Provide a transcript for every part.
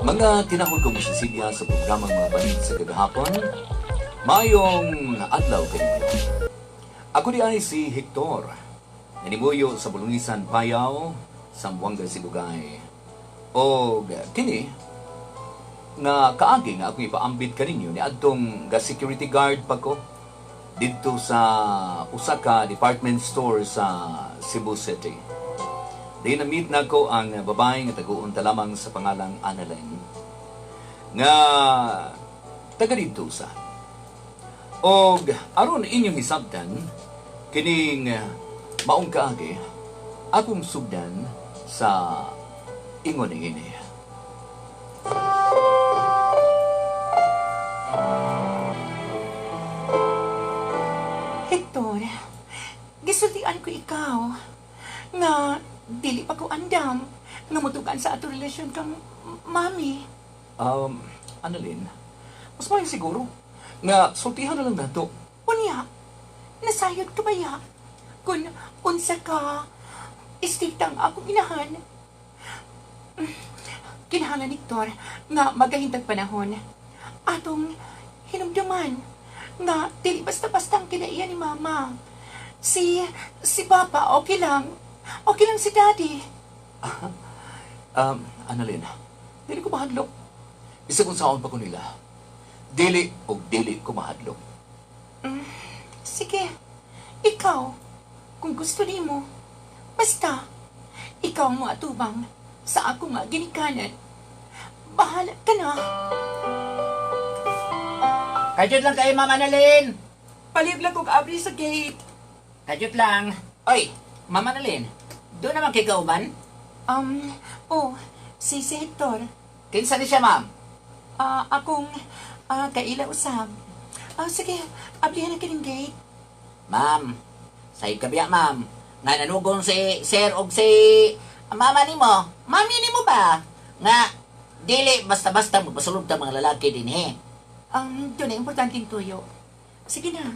Mga tinahod ko musisilya sa programang Mga Balita sa Kagahapon, maayong adlaw kaninyo. Ako di ay si Hector, nanimuyo sa Bulungisan, Payaw, Sambuanga, Sibugay. O kini, nga kaagi nga akong ipaambit kaninyo ni adtong ga security guard pa ko didto sa usa ka department store sa Cebu City. Di na-meet na ko ang babae nga taguon ta lamang sa pangalang Annalyn nga taga didto sa. Og aron inyong hisabtan kining maong kaagi akong sugdan sa ingon ini. Hector, gisultian ko ikaw nga dili pa ko andam nga mutugan sa ato relasyon kang mami. Annalyn, mas maayo siguro nga sultihan na lang nato. Unya, nasayod ka ba ya? Kung unsa ka, istiktang akong inahan. Kinahanglan, Hector, nga magahintag panahon. Atong hinumduman nga dili basta-basta ang kinaiya ni Mama. Si Papa, okay lang. Okay lang si Daddy. Annalyn, dili ko mahadlok. Isa kung saon pa ko nila. Dili og dili ko mahadlok. Sige, ikaw, kung gusto nimo, basta, ikaw ang moatubang sa ako nga ginikanan. Bahala ka na. Kadyot lang kayo, Ma'am Annalyn! Palihog lang kog abri sa gate. Kadyot lang. Oy, Ma'am Annalyn, doon naman kay kauban? Oh, si Hector. Kinsa ni siya, ma'am? Akong kaila usab. Sige, ablihan na kining gate. Ma'am, sayod ka biya, ma'am. Nga nanugon si sir og si mama nimo. Mami nimo ba? Nga, dili basta-basta magpasulod ta mga lalaki din eh. Doon na importanteng tuyo. Sige na.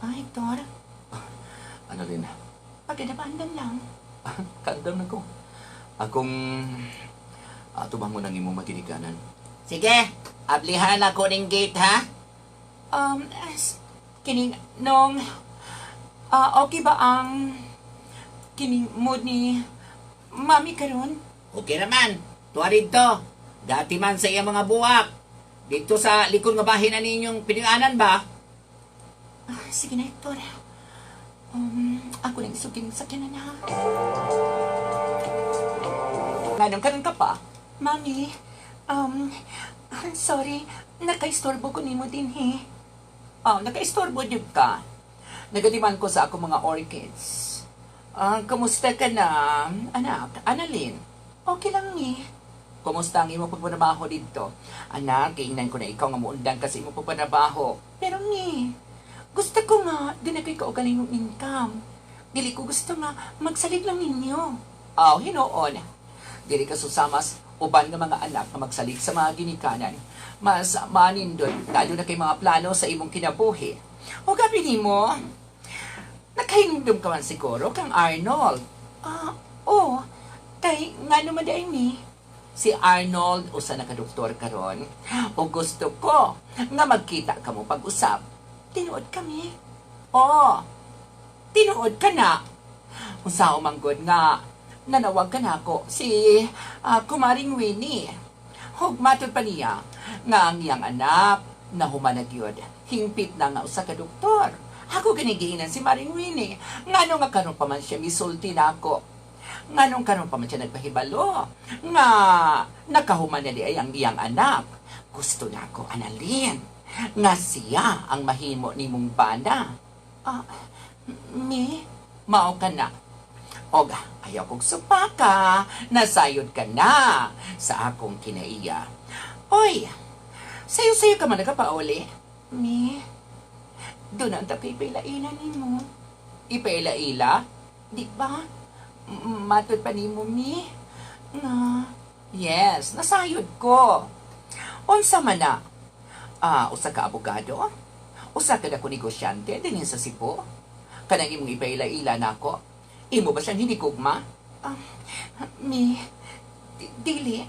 Hector, Annalyn, pagkadapaandan lang. kaandam na ko. Akong atubang mo nang imong maginikanan. Sige, ablihan ako ning gate, ha? Kining, nong, okay ba ang kining mood ni Mami karon? Okay naman. Tuwa dito. Dati man sa iyang mga buwak. Dito sa likod nga bahin na ninyong pinianan ba? Sige na, Hector. Ako lang isugin sa kanan, ha? Nganong karon ka pa? Mami, sorry, nakaistorbo ko nimo din, he. Oh, nakaistorbo jud ka. Nagatiman ko sa akong mga orchids. Kamusta ka na, anak? Annalyn? Okay lang, ni. Kumusta ang imong pagpanrabaho dito? Anak, giingnan ko na ikaw nga muundang kasi imong pagpanrabaho. Pero, mi, gusto ko nga, di na kay kaugalingong income. Dili ko gusto nga, magsalig lang ninyo. Aw, hinuon. Dili ka susamas uban nga mga anak nga magsalig sa mga ginikanan. Mas manindot, lalo na kay mga plano sa imong kinabuhi. O gabi nimo, nakahinumdum ka man siguro kang Arnold. Oh, kay nga naman di ay mi. Si Arnold usa na ka doktor karon. O gusto ko nga magkita kamo pag-usap. Tinuod kami. Oo. Tinuod ka na. Unsa manggod nga nanawag ka nako si Kumaring Winnie. Hugmatod pa niya nga ang iyang anak na humanag yun. Hingpit na nga usa ka doktor. Ako ganigiinan si Maring Winnie. Ngano nga karon pa man siya misulti nako. Nganong karon pa man siya nagpahibalo nga nakahuman na di ay ang iyang anak. Gusto na ako, Annalyn, nga siya ang mahimo nimong bana. Mi, Mao ka na. Og ayaw kong supaka, nasayod ka na sa akong kinaiya. Oy, sayo-sayo ka man nagapauli. Mi, doon ang tapay paila-ila nimo. Ipaila-ila? Di ba? Matod pa nimo, mi. Nga, Yes, nasayod ko. Unsa man na? Usa ka abogado? Usa ka dako negosyante dinhi sa Cebu? Kanang imong ipaila-ila nako? Imo ba siyang hinigugma? Mi, dili.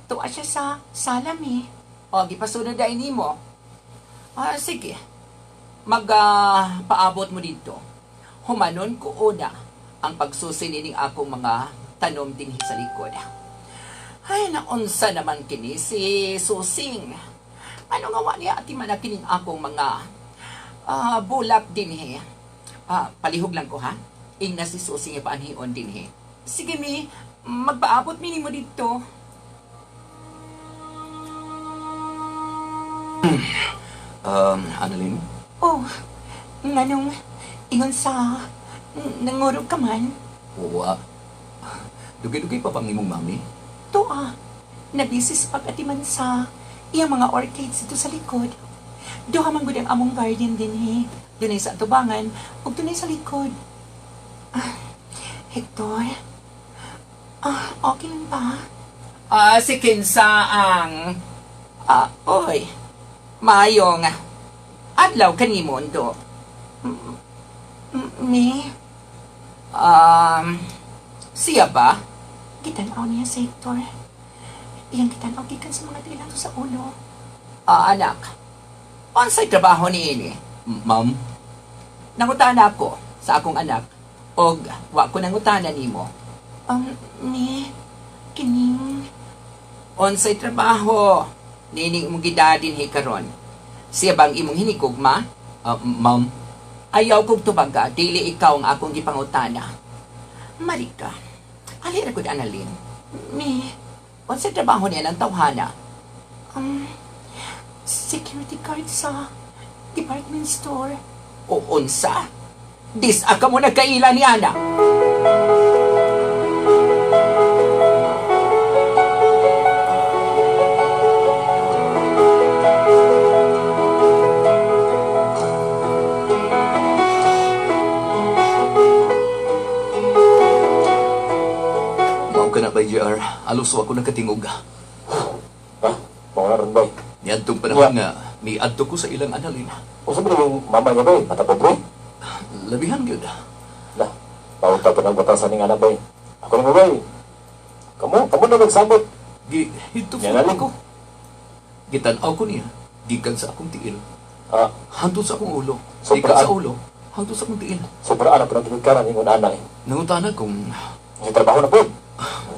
Tuwa siya sa salami. O, gipasunod ay nimo. Ah, sige. Mag paabot mo dito. Humanon ko una ang pagsusi nining akong mga tanom dinhi sa likod. Ay, naunsa naman kini si Susing. Ano nga wa niya ati man kining akong mga bulak dinhi. Ah, palihog lang ko ha. Ingna si Susing ipaanhion dinhi. Sige mi, magpaabot mi nimo dito. Annalyn? Oh, nganong ingon sa nangurog ka man. Uwa. Dugay-dugay pa bang imong mami? Tuwa, nabisis pag-atiman sa iyang mga orchids dito sa likod. Duha man gud ang among garden dinhi. Dunay sa atubangan ug dunay sa likod. Ah, Hector, okay lang ba? Ah, si Kinsa ang... Ah, oy. Maayong adlaw kanimo ndo. Mi, Siya ba? Gitan-aw niya si Hector. Iyang gitan-aw gikan sa mga tilang sa ulo. Ah, anak. Unsay trabaho ni ini? Ma'am? Nangutana ako sa akong anak og wa ko nangutana nimo. Mi, kining... Unsay trabaho nining imong gidadin hi karon? Siya bang imong hinikugma? Ah, ma'am? Ayaw kog tubaga, dili ikaw ang akong gipangutana. Marika, ali ra gud Annalyn. Mi, Unsay trabaho niya ng tawhana? Security guard sa department store. O unsa? Dis ka mo nagkaila ni Ana. Mao ka na ba, JR? Alos wa ko nakatingog. Ha? Mga ron bay. Niadtong panahon nga, miadto ko sa ilang Annalyn. Usa ba yung mama niya bay? Mata pobre? Labihan gyud. Lah, bawang tapo ng batasan ng anak bay. Ako na mo bay. Kamu, kamu na nagsabot. Gi hito Yan na lang. ko. Gitan-aw ko niya gikan sa akong tiil. Ah, Hangtod sa akong ulo. So, Gikan sa paraan- ulo, hangtod sa akong tiil. sobra anak ko ng ginikaran ingon anak eh. Nangutana kung Sa trabaho na po.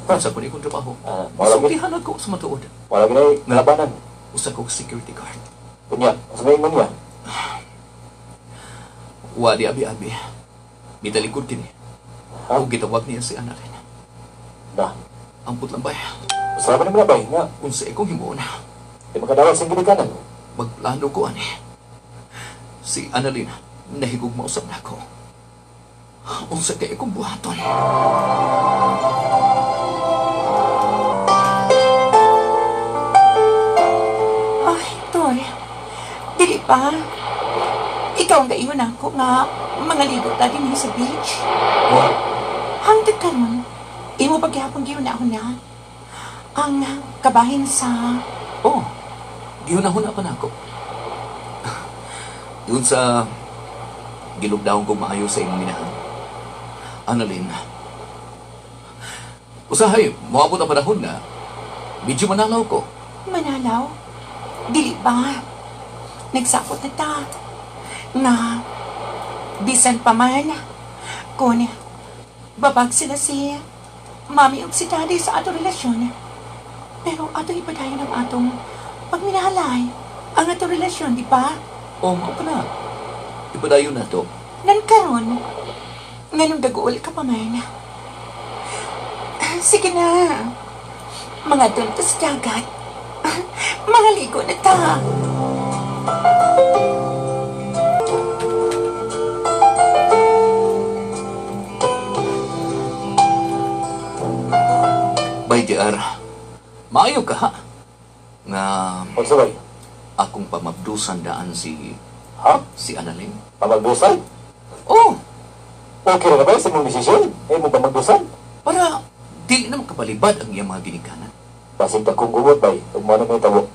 unsa ko ni akong trabaho. Ah, wala gid. Sultihan ako sa matuod. Wala gid ay labanan. Usa ko security guard. Unya, usa may ingon niya. Wa di abi-abi. Mitalikod kini. Ha? O gitawag niya si Annalyn. Nah, Ampot lang bay. usa ba naman na bay nga Unsa akong himuon. di makadawat sa ginikanan. Magplano ko ani. Si Annalyn nahigugma usab nako. Unsa kay akong buhaton? Ah, Hector, dili pa. Ikaw ang gaingon ako nga mga ligo ta dinhi sa beach. Wa, Hangtod karon, imo paghihapon gihuna-huna ang kabahin sa oh, gihunahuna pa nako. Yun sa gilugdahon ko maayo sa imong inahan. Annalyn, usahay, moabot ang panahon na medyo manalaw ko. Manalaw. Dili ba? Nagsakot na ta. Nga, bisan pa man, kung babag sila si mami ug si daddy sa atong relasyon. Pero atong ipadayon ang atong pagminahalay. Ang atong relasyon, di ba? O, mao ka na. Ipadayon na to. Nan karon, nganong daguol ka pa man. Sige na. Mga doon ta sa dagat. Mga ligo na ta. Bay, JR, maayo ka ha? Nga Unsa bay? akong pamabdusan daan si Ha? si Annalyn. Pamagdusan? Oh, Okay ra na bay sa imong desisyon? Eh mo pamagdusan? para dili na makabalibad ang iyang mga ginikanan. Basig akong gumot bay. Ug mo na may tabo.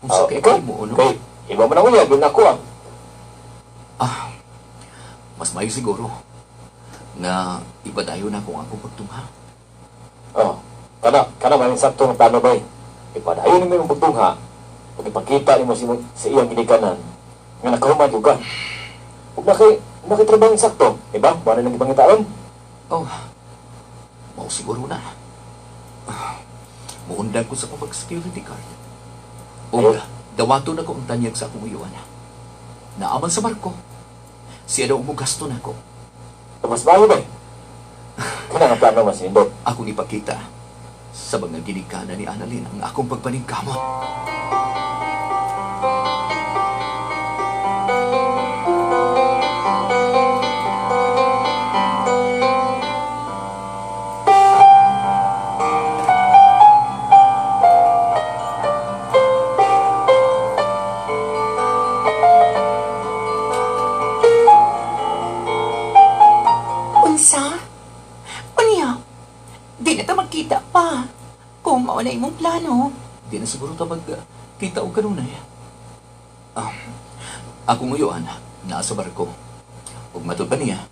Unsa Ah, kay ikaw? mo no? Kay iba man ang uya, yun ako ah. Ah, mas maayo siguro nga ipadayon na akong akong pagtungha. Kana, kana man sakto ng plano bay. Ipadayon nimo imong pagtungha ug ipakita nimo sa iyang ginikanan nga nakahuman jud ka. Ug na kay trabaho sakto, di ba? Wala nang gipangitaon. Oh, mao siguro na. Muundang ko sa akong pag-security guard. O dawato na ko ang tanyag sa akong uyuan. Naaman sa barko. Siya daw mugasto na ko. Mas maayo bay. Kana nga plano mas nindot. Akong ipakita sa mga ginikanan ni Annalyn ang akong pagpaningkamot. Unsa? Unya, di na ta magkita pa. Kung mao na imong plano. Di na siguro ta magkita og kanunay. Ah, akong uyuan, naa sa barko. Ug matud pa niya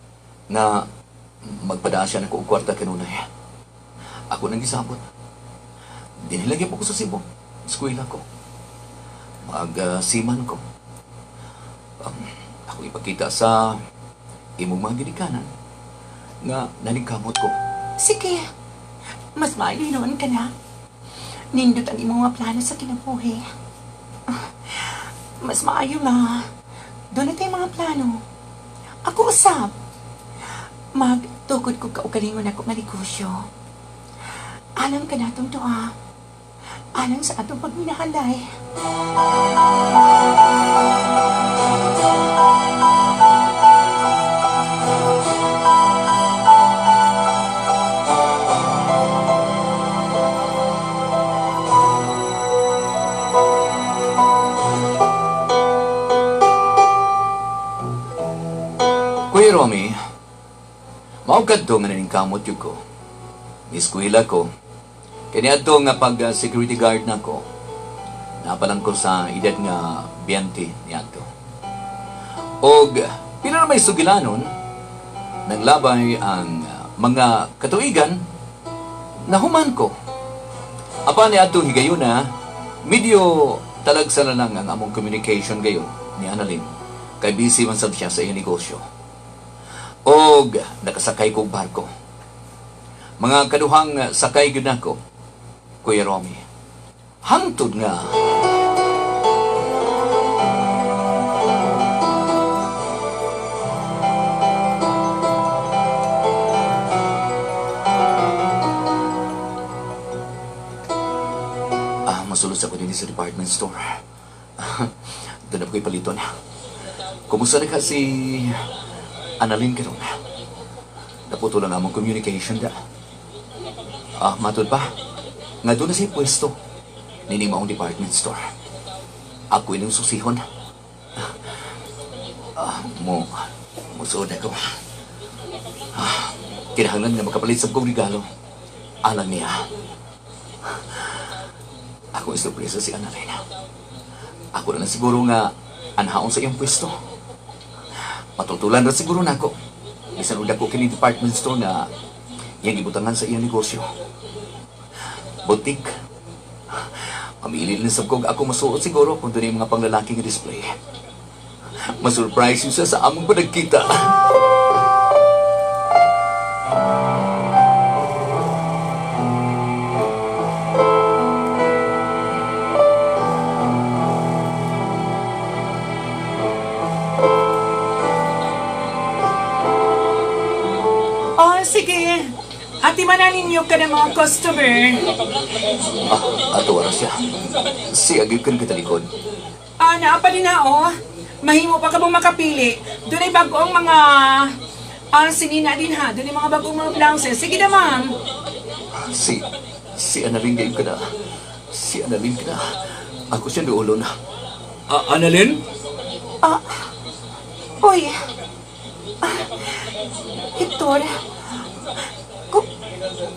nga magpadaan siya nako og kwarta kanunay. Ako nang gisabot. Dinhi lagi po ko sa Cebu. Eskwela ko. Mag-seaman ko. Ako ipakita sa imong mga ginikanan nga naningkamot ko. Sige, mas maayo noon ka na. Nindot ang imong mga plano sa kinabuhi. Ah, mas maayo nga. Doon na tayong mga plano. Ako usab. Magtukod ko kaugalingon ako nga negosyo. Alang ka natong duha. Alang sa atong pagminahalay. Kuya Romy, mao kadto nga naningkamot yun ko. Eskwela ko. Kani adto nga pag security guard nako. Napalang ko sa edad nga 20 niadto. Og pila na may sugilanon, naglabay ang mga katuigan, nahuman ko. Apan ni adtong higayuna, medyo talagsa na lang ang among communication gayon ni Annalyn. Kay busy man sab siya sa iyang negosyo. Og nakasakay kog barko. Mga kaduhang sakay gyud nako, Kuya Romy. Hangtod nga masulod sa ko din sa department store. Doon na ko'y paliton. Kumusta na ka si Annalyn karon? Naputo lang among communication da. Matod pa. Nga doon na siya pwesto. Nining maong department store. Ako ilang susihon. Musuod ako. Kinahanglan nga makapalit sa kong regalo. Alang niya. Ako isurpresa si Annalena. Ako na lang siguro nga anhaon sa iyong pwesto. Matutulan ra siguro nako. Bisan og dako kini department store nga iyang gibutangan sa iyang negosyo. Boutique. Mamili lang sab kog ako masuot siguro kung dunay mga panglalaki nga display. Masurprise yun siya sa among panagkita. Oh, sige. Ati manan ninyo ka ng mga customer. Ato ara siya. Siya gyud kan katalikod. Naa pa din na, oh. Mahimo pa ka mong makapili. Doon ay bagong mga... Sinina din ha. Doon ay mga bagong mga blouses. Sige na, ma'am. Si Annalyn gayon ka na. Si Annalyn ka na. Ako siya duolon. Annalyn? Uy. Hector.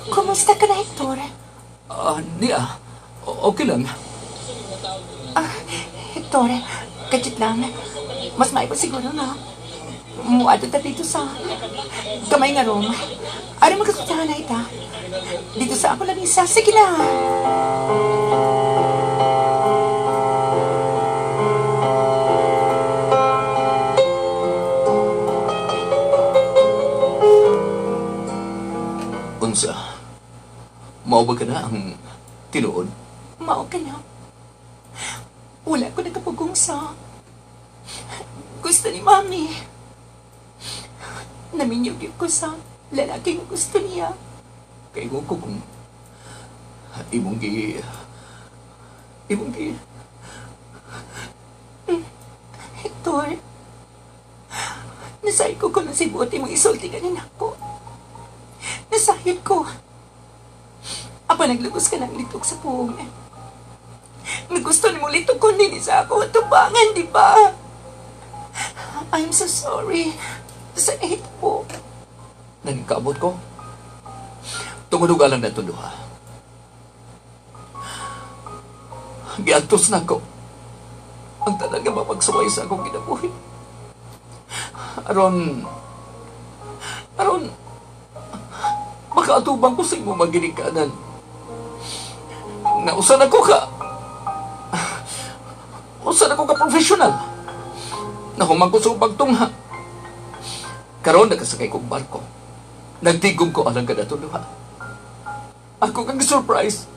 Kumusta ka na, Hector? Niya. Okay lang. Hector, kajit lang. Mas maiba siguro nga. Muadto ta dito sa gamay nga room. Aron magkasultihan na ita. Dito sa ako lamisa. Sige na. Unsa? Mao ba ka na ang tinuod? Mao ka na. Wala ko nagkapugong sa gusto ni Mami. Naminyog yun ko sa lalaking gusto niya. Kay ko kung imong gi imong gi Hector, nasayod ko kung nasibuot imong isulti kanin ako. Nasayod ko. Apa naglugos ka ng litok sa puong. Nagusto ni mo litok ko din sa ako at tubangan, di ba? I'm so sorry. Sa po. Nangkaabot ko. Tungod og alang natong duha. Giantos na ko ang tanan nga mapagsuway sa akong kinabuhi. Aron makaatubang ko sa imong maginikanan. Nga usan ako ka professional. Nahuman ko sa pagtungha. Karon nakasakay kong barko. Nagtigom ko alang kada duha. Ako kang surprise.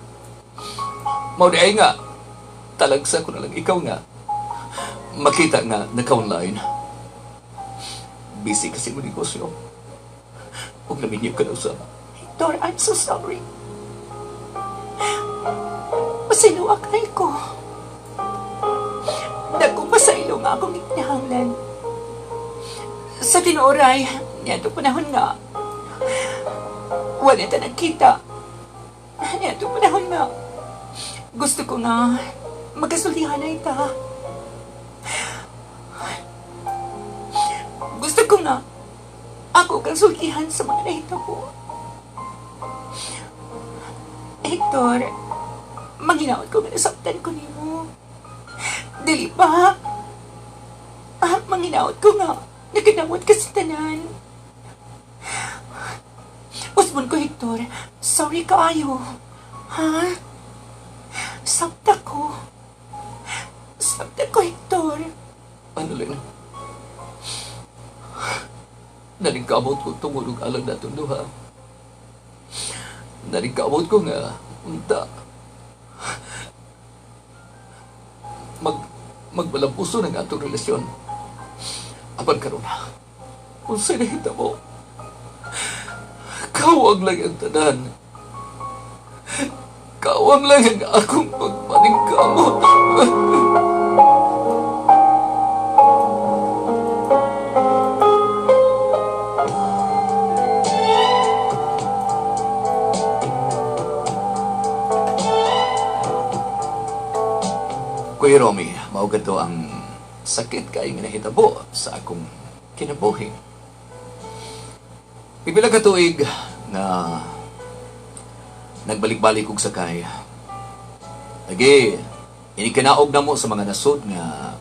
Mao di ay nga talagsa ko na lang ikaw nga makita nga naka-online. Busy kasi mo negosyo. Huwag namin ka na usap. Hector, I'm so sorry. Pasaylo akay ko. Dagkong pasaylo nga akong gikinahanglan. Sa tinuoray, niadtong panahon nga, wala ta nagkita. Niadtong panahon nga, gusto ko nga magkasultihan na ita. Gusto ko nga ako kang sultihan sa mga nahitabo. Hector, manghinaot ko nga nasaktan ko nimo. Dili ba? Manghinaot ko nga nagkanawat ka sa tanan. Usbon ko, Hector. Sorry kaayo. Ha? Sabta ko. Sabta ko, Hector. Ano, Lynn? Nalingkamot ko tungod og alang natong duha. Nalingkamot ko nga unta magbalampuso ng atong relasyon. Apan karon, unsay nahitabo? Kawang lang ang tanan. Kawang lang ang akong pagpaningkamot. Kuya Romy, mao gadto ang sakit kay nga nahitabo sa akong kinabuhi. Pipila ka tuig nga nagbalik-balik og sakay. Lagi, inikinaog na mo sa mga nasod nga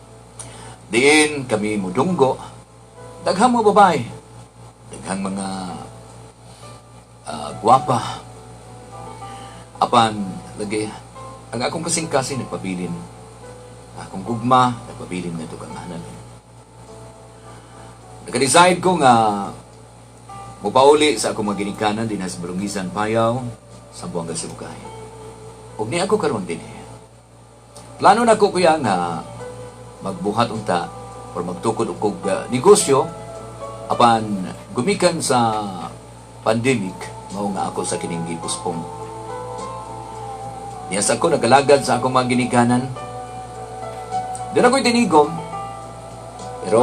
diin kami mudunggo. Daghang mga babae, daghang mga gwapa. Apan, lagi, ang akong kasing-kasing nagpabilin. Akong gugma, nagpabilin nga ito kang hanalin. Nag-decide ko nga mupauli sa akong mga ginikanan din sa Barungisan, Payaw, sa Buanga, Sibugay. Ug ni ako karon din. Plano na ko kuya nga magbuhat unta or magtukod og negosyo apan gumikan sa pandemic mao nga ako sa kining gipuspong. Niya sa ako nagalagad sa akong mga ginikanan. Doon ako'y tinigom, pero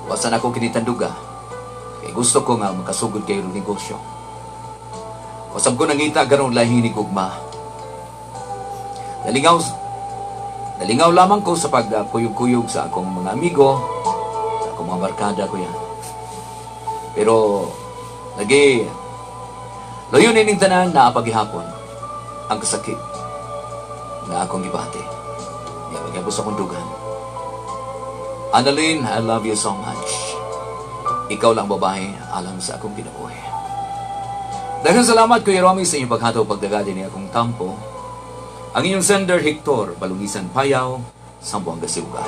wasan ako kinitanduga. Kay gusto ko nga makasugod kayo ng negosyo. Wasab ko nangita ganong lahi ni gugma. Nalingaw lamang ko sa pagkuyog-kuyog sa akong mga amigo, sa akong mga barkada, kuya. Pero, lagi, layo nining tanan na apaghihapon ang kasakit na akong gibati. Niya magyabos akong dugan. Annalyn, I love you so much. Ikaw lang babae alang sa akong kinabuhi. Daghang salamat, Kuya Romy, sa inyong paghataw pagdaga din akong tampo. Ang inyong sender, Hector, Balungisan, Payao, Zamboanga Sibugay.